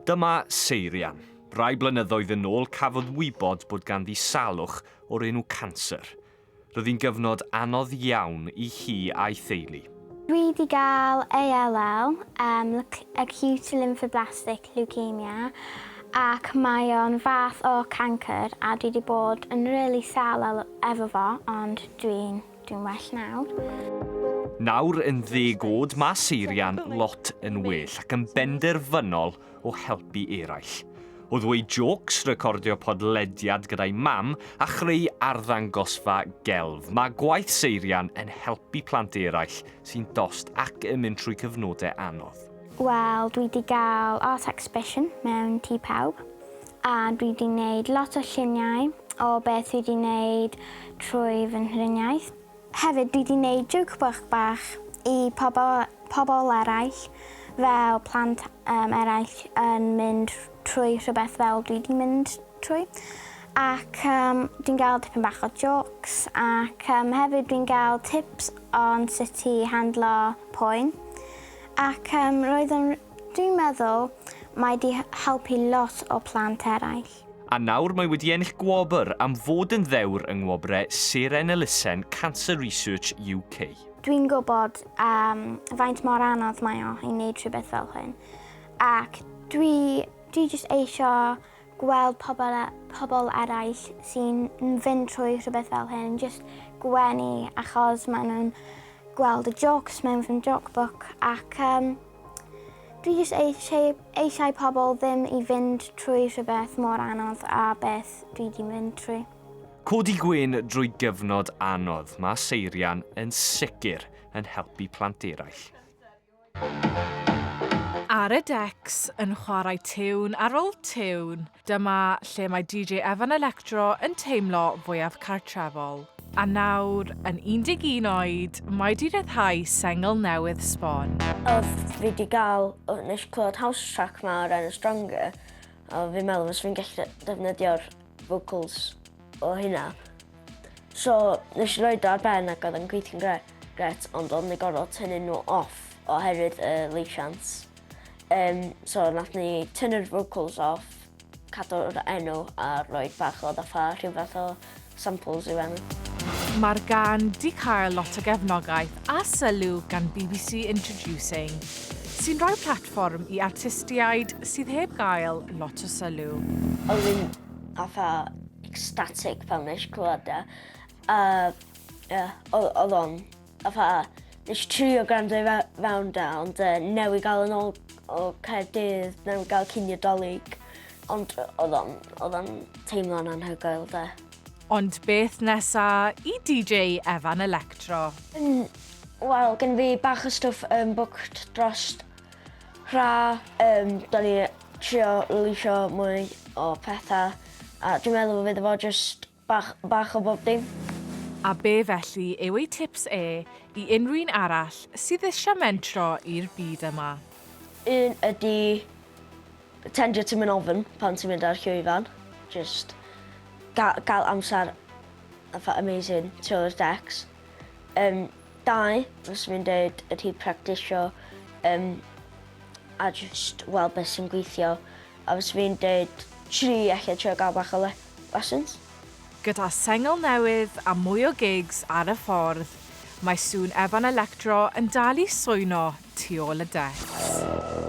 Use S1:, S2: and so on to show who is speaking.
S1: Dyma Seirian. Rai blynyddoedd yn ôl cafodd wybod bod ganddi salwch o'r enw canser. Roedd hi'n gyfnod anodd iawn i hi a'i theulu.
S2: Dwi 'di gael ALL, um, Acute Lymphoblastic Leukemia, ac mae o'n fath o cancr a dwi 'di bod yn rili sâl efo fo ond dwi'n Dwi'n well nawr.
S1: Nawr yn ddeg oed, mae Seirian lot yn well ac yn benderfynol o helpu eraill. O ddweud jôcs, recordio podlediad gyda'i mam a chreu arddangosfa gelf, mae gwaith Seirian yn helpu plant eraill sy'n dost ac yn mynd trwy cyfnodau anodd.
S2: Wel, dwi 'di gael art exhibition mewn Tŷ Pawb a dwi 'di wneud lot o lluniau o beth dwi 'di wneud trwy fy nhriniaeth. Hefyd dwi 'di wneud joke book bach i pobl, pobl eraill fel plant um, eraill yn mynd trwy rhywbeth fel dwi 'di mynd trwy. Ac um, dwi'n gael tipyn bach o jokes ac um, hefyd dwi'n gael tips on sut i handlo poen. Ac um, roedd yn, dwi'n meddwl, mae 'di helpu lot o plant eraill.
S1: A nawr mae wedi ennill gwobr am fod yn ddewr yng ngwobrau Seren Elusen Cancer Research UK.
S2: Dwi'n gwybod um, faint mor anodd mae o i wneud rhywbeth fel hyn. Ac dwi, dwi jyst eisiau gweld pobl, pobl eraill sy'n fynd trwy rhywbeth fel hyn, jyst gwenu achos maen nhw'n gweld y jokes mewn fy joke book ac um, dwi jyst eisiau, eisiau pobl ddim i fynd trwy rhywbeth mor anodd a beth dwi wedi mynd trwy.
S1: Codi gwên drwy gyfnod anodd, mae Seirian yn sicr yn helpu plant eraill.
S3: Ar y decs yn chwarae tiwn ar ôl tiwn, dyma lle mae DJ Evan Electro yn teimlo fwyaf cartrefol. A nawr, yn 11 oed, mae 'di rhyddhau sengl newydd sbon.
S4: Oedd fi 'di gael, nes i clywed house track 'ma o'r enw Stronger, a fi'n meddwl fysa fi'n gallu defnyddio'r vocals o hynna. So, nes i roed o ar ben ac oedd yn gweithio'n gre gret, ond oedd ni gorfod tynnu nhw off oherwydd y leisiant. Um, so, nath ni tynnu'r vocals off, cadw'r enw a rhoi bach o fatha rhyw fath o samples i'w enw.
S3: Mae'r gân 'di cael lot o gefnogaeth a sylw gan BBC Introducing, sy'n rhoi platfform i artistiaid sydd heb gael lot o sylw.
S4: Oedd fi'n fatha ecstatic pan nes i clywed e. A ie, oedd o'n fatha nes i trio gwrando i fewn da, ond uh, newi gael yn ôl o Caerdydd, newi gael cinio Dolig, ond oedd o'n, oedd o'n teimlo'n anhygoel de.
S3: Ond beth nesa i DJ Efan Electro?
S4: Mm, Wel, gen fi bach o stwff um, booked dros hra. Um, da ni trio releasio mwy o pethau a dwi'n meddwl fydd efo just bach, bach o bob dim.
S3: A be felly yw ei tips e i unrhyw un arall sydd eisiau mentro i'r byd yma?
S4: Un ydy pretendio ti'n mynd ofn pan ti'n mynd ar llwyfan. Just gael, gael amser fatha amazing tu ôl i'r decks. Um, dau, fyswn i'n dweud, ydy practisio um, a just weld beth sy'n gweithio. A fyswn i'n dweud tri, alla trio gael bach o lessons.
S3: Gyda sengl newydd a mwy o gigs ar y ffordd, mae sŵn Efan Electro yn dal i swyno tu ôl y decs.